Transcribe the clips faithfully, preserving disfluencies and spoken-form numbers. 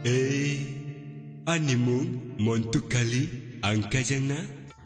Ei, ani mung Montu Kali, ang kaijakna?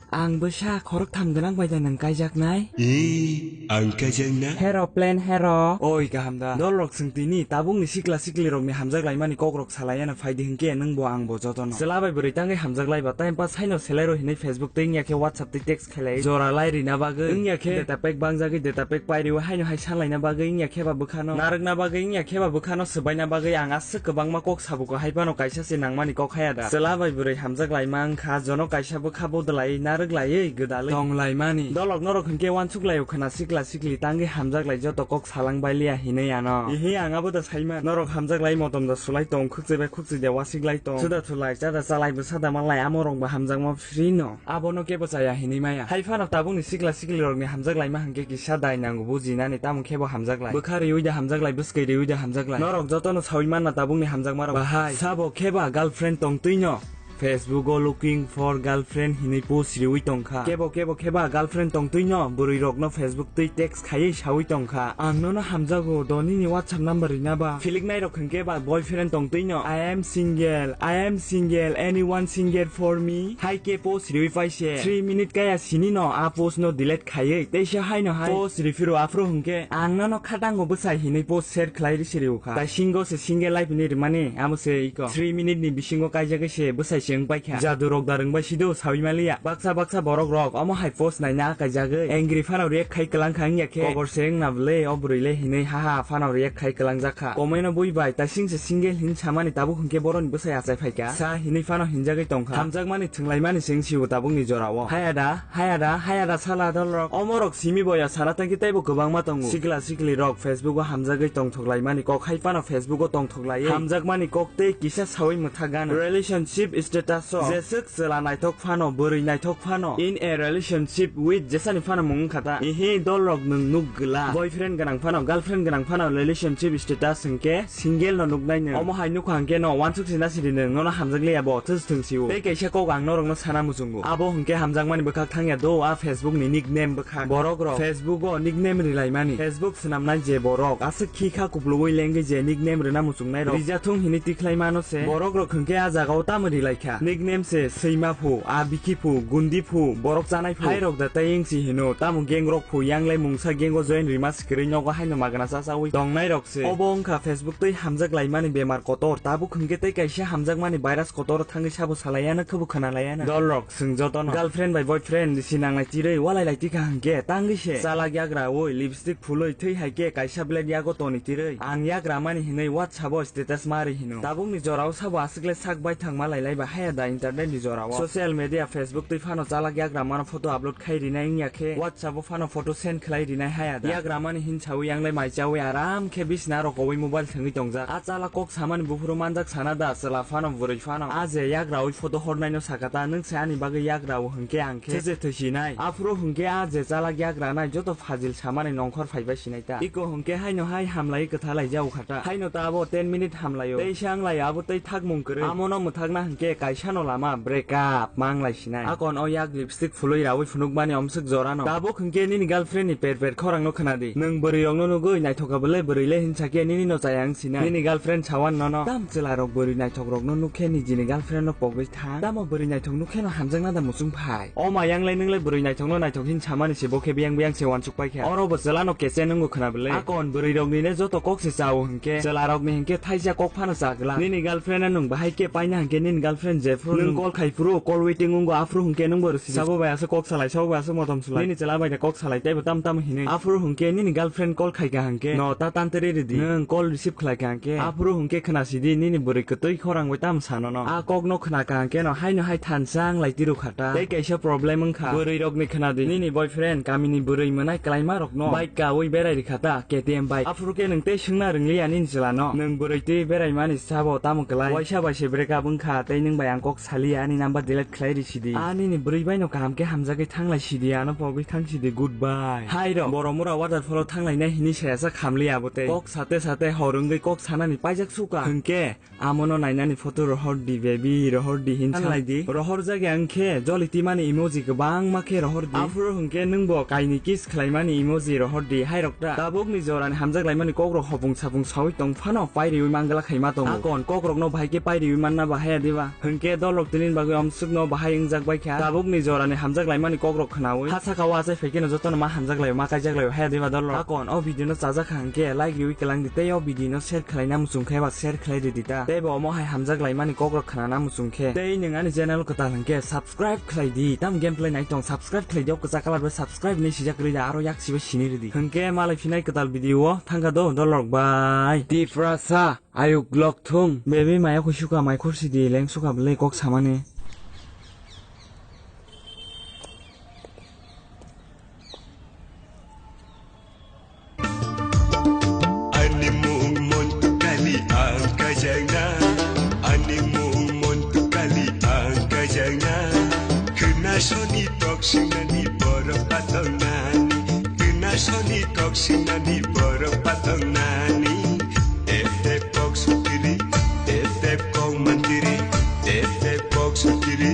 Ang bwsa khoroktham gwnang bai da nwng kaijaknai? Ee, ang kaijakna? Hero plan hero. Oi, kaham da. Dolrok, chwng tini tabukni sikla siklirokni hamjak laimani kokrok salai yana phai di hwnkhe nwng bo ang bo jotono. Chwla bai bwrwi tangwi hamjak laiba, time pass haino selai rw hinwi Facebook tei wngya khe WhatsApp tei text khelai jora lai rina bagwi, wngya khe data pack bangjagwi data pack pai rw haino hai sanlaina bagwi, wngya khe ba bwkhano narwkna bagwi, wngya khe ba bwkhano swbaina bagwi ang aswk kwbangma kok sabuko, hai phano kaisa se nangmani kok haya da. Chwla bai bwrwi hamjak laima wngkha, jono kaisa bwkha bodolai narwk laiwi gwdalwi tong laimani. Dolok norok hwnkhe uansuk laio khwna, sikla sikli tangwi hamjak lai joto kok salang bai liya hinwi ano. Ihi ang abo da saima norok hamjak lai motom da sulai tong, khwkchwi bai khwkchwi da wasik lai tong, suda thulai chada chalai bwsa da malai amo rok bo hamjakma free no. Abono kebo chaya hinwi maya. Hai phano tabukni sikla siklirokni hamjak laima hwnkhe kisa dai nango bujinani, tamo khe bo hamjak lai. Bwkha riui da hamjak lai, bwskwi riui da hamjak lai. Norok jotono saui manna tabukni hamjakmarok bahai. Sabo khe ba girlfriend tong twi no Facebook o looking for girlfriend hinwi post riui tong kha. Kebo kebo khe ba girlfriend tong twi no bwrwi rokno Facebook twi text khaiwi saui tong kha. Ang nono hamjago, do nini WhatsApp number rina ba. Philiknai rok hwnkhe ba boyfriend tong twi no, "I am single, I am single, anyone single for me?" Hai khe post riui pai se. Three minute kaya sini no a post no delete khaiwi teisa haino hai post riphiro, aphuru hwnkhe ang nono khatango bwsai hinwi post share khlai risi riu kha. Tai single se single life ni rimani, amo se iko. Three minute ni bisingo kaijagwi se bwsai se wng pai kha. Jadu rok da rwng bai sido saui maliya. Baksa baksa borok rok omo hai post naina kaijagwi angry phano react khai kwlang kha, wngya khe kobor se wngna bwle o bwrwi le hinwi ha ha phano react khai kwlang jak kha. Komeno bui bai taising se single hin samani, tabuk hwnkhe boroni bwsai achai phai kha sa hinwi phano hinjagwi tong kha. Hamjakmani thwnglaimani se wng sio tabukni jorao. Haya da, haya da, haya da sala dolrok. Omorok simi boya sana tangkhe teibo kwbangma tongo. Sikla sikli rok Facebook o hamjagwi tongthok laimani kok hai phano Facebook o tongthok laiwi hamjakmani kok tei kisa saui mwthak gana. Relationship status o jeswk chwla naithok phano, bwrwi naithok phano, in a relationship with jesani phano mung wngkha ta. Ihi dolrok nwng nuk gwla. Boyfriend gwnang phano, girlfriend gwnang phano relationship status hwnkhe single no nuknai nwng. Omo hai nukha hwnkhe no uansuk se nasidi nwng, nono hamjakliya bo thwsthwng sio. Tei kaisa kok ang norokno sana muchungo. Abo hwnkhe hamjakmani bwkhak thangya do, a Facebook ni nickname bwkhak. Borok rok Facebook o nickname rilaimani. Facebook swnamnai je borok aswk khi kha kupluwi lengwi je nickname rwna muchungnai rok rijathung hinwi tikhlai mano se. Borok rok hwnkhe a jagao tamo rilai kha. Nickname se swima phu, a bikhi phu, gundi phu, borok chanai phu. Hai rok da tei wngsi hino, tamo gang rok phu, yanglai mungsa gang o join rima swkirwi nogo haino magna chachawi tongnai rok se. Obo wngkha Facebook tei hamjak laimani bemar kotor. Tabuk hwnkhe tei kaisa hamjakmani virus kotor thangwi sabo salaiya no, khe bo khwna laiya no. Dol rok, chwng jotono girlfriend bai boyfriend bisi nanglai tirwi walai lai tikha hwnkhe tangwi se chalak yagra oi lipstick phulwi thwi hai khe kaisa blade yago toni tirwi ang yagra mani hinwi WhatsApp o status ma ri hino. Tabukni jorao sabo aswk le sak baithang ma lai lai ba haya da internet ni jorao. Social media Facebook twi phano chalak yagra mano photo upload khai rinai wngya khe WhatsApp o phano photo send khlai rinai haya da. Yagra mani hin sawi yang le mai chawi aram khe bisna rokowi mobile thwngwi tongjak. A chala kok samani buphuru manjak sana da, chwla phano bwrwi phano. A je yagra wi photo hornai no saka ta, nwng se ani bagwi yagra o hwnkhe ang khe se thwisinai. Aphuru hwnkhe a je chalak yagra nai joto phajil samani nongkhor phaibai sinai ta. Iko hwnkhe haino hai hamlai kwtha lai jao kha ta. Haino ta abo ten minute hamlaio. Tei se ang lai abo tei thakmung kwrwi. Amo no mwthakna hwnkhe kaisa no lama break up mang lai sinai. Akon o yak lipstick phulwi rawi phunukmani omswk jora no. Tabuk hwnkhe nini girlfriend ni per per khorang no khna di. Nwng bwrwi rok no nugwi naithoka bwle bwrwi le hinsa khe nini no chaya wng sinai. Nini girlfriend sawan nono. Tam chwla rok bwrwi naithok rok no nuk khe nijini girlfriend no pogwi tha. Tamo bwrwi naithok nuk khe no hamjakna da muchung phai. O mayang le nwng le bwrwi naithok no naithok hin samani se bo khe biyang biyang se wansuk pai kha. Oro bo chwla no keche nwngo khna bwle. Akon bwrwi rok ni le joto kok se chao hwnkhe. Chwla rok ni hwnkhe thaisa kok phano cha glak. Nini girlfriend no nwng bahai khe paina hwnkhe nini girlfriend jephru nwng call khai phuru call waiting wngo aphuru hwnkhe nwng bo rwsidi. Sabo bai aswk kok salai, sabo bai aswk motom sulai. Nini chwla bai da kok salai teibo tam tam hinwi. Aphuru hwnkhe nini girlfriend call khai kha hwnkhe no ta tan teri ridi. Nwng call receive khlai kha hwnkhe aphuru hwnkhe khna sidi nini bwrwi kwtwi khorang bai tam sano no. A kok no khna kha hwnkhe no haino hai thansa wng lai tiru kha ta. Tei kaisa problem wng kha. Bwrwi rok ni khna di. Nini boyfriend kami ni bwrwi mwnai kwlaima rok no bike kawi berai ri kha ta, K T M bike. Aphuru khe nwng tei swngna rwng liya nini chwla no. Nwng bwrwi twi berai mani sabo tamo kwlai. Waisa bai se break up wng kha tei nwng bai Ang kok sali ani number delete khlai ri sidi. Ani ni bwrwi bai no kaham khe hamjagwi thanglai sidi, ano pogwi thang sidi, goodbye. Hai ro, Boromura waterfall o thanglai nai hini saya sa khamli abo tei. Kok sate sate hor wngwi kok sanani paijak suka. Hwnkhe, amono nainani photo rohor di, baby, rohor di hin sanlai di. Rohor jagya wngkhe, joli timani emoji kwbangma khe rohor di. Aphuru hwnkhe nwngbo kaini kiss khlaimani emoji rohor di, hai rok ta. Tabukni jorani hamjak laimani kokrok hopung sapung sawi tong phano pairiwi manglak hai ma tongo. Akon kokrokno bahai khe pairiwi manna bahaya diba? Hwnkhe dolrok tinin bagwi omsukno bahai wngjak bai kha. Tabukni jorani hamjak laimani kokrok khnawi ha saka o achai phai kheno jotono ma hamjak laio, ma kaijak laio, haya diba dolrok? Akon o video no chajak kha hwnkhe like riwi kwlang di tei o video no share khlaina muchung khe ba share khlai ridi ta. Tei bo omo hai hamjak laimani kokrok khnana muchung khe. Tei nwng ani channel kwtal hwnkhe subscribe khlai di. Tam gameplay nai tong subscribe khlai di, o kwchak colour bai subscribe hinwi sijak rida, aro yak sibai sini ridi. Hwnkhe malai phinai kwtal video o thangkha do dolrok bai. Tiprasa. Ayuk lok thung. Baby maya khusuka mai khursi di leng suka bwlai kok samani. Ani mung montu kali ang kajangna. Ani mung montu kali ang kajangna. Khna soni tok sinani borok patong nani. Khna soni tok sinani borok patong nani. Tep tep kok sutiri, tep tep kok mantiri, tep tep kok sutiri,